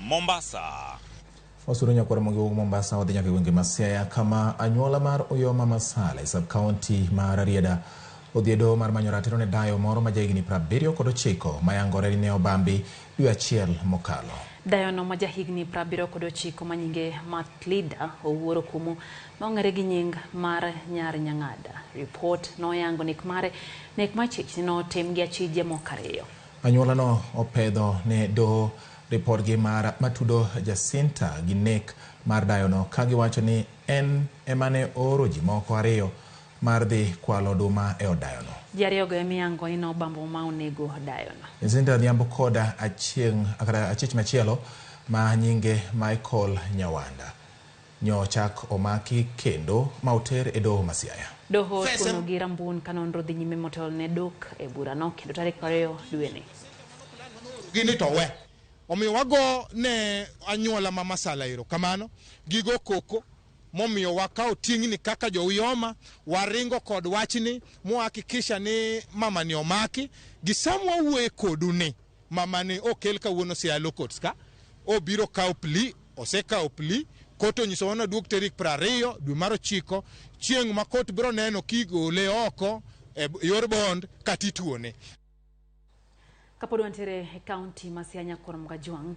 Mombasa. Wasudo nyakwar Mogi Mombasa wadhi nyaka e gwenge ma Siaya kama anyuola mar Uyoma Masala e sub-county ma Rarieda odhi e doho mar manyo ratiro ne dayo moro ma jahigni 79 mayangore ni ne obambi dwe achiel mokalo. Dayono ma jahigni 79 ma nyinge Matlida Owuoro Kumu ma ong'ere gi nying mar Nyar Nyang'ada. Ripot noyango nek mare, nek machich ni notim gi achije moko ariyo. Anyuolano opedho ne doho ripodgi mar matudo Jacinta gi nek mar dayono ka giwacho ni en emane ooro ji moko ariyo mar dhi kwalo oduma e od dayono. Ji ariyogo emiyango ni nobambo ma onego dayono. Jacinta Adhiambo kod achieng' kata achich machielo ma nyinge Michael Nyawanda nyochak omaki kendo ma oter e doho ma Siaya. Doho otuono gi rambun ka nonro dhi nyime motelo ne dok e burano kendo tarik 20 dweni. Gini to we. Omiyo wago ne anyuola ma Masala erokamano, gigo koko momiyo wakawo ting'ni kaka jo-Uyoma, waringo kod wachni mwahakikisha ni mamani omaki. Gi sama wawuoye kodu ni, mamani okel kawuono Siaya Law Courts ka, obiro kawo plea, osekawo plea, court onyisowa ni oduog tarik 20 dwe mar ochiko, chieng' ma court biro neno kigole oko e yor bond kata ituone. Kapod wantiere e kaunti ma Siaya Nyakuor Mgajwang',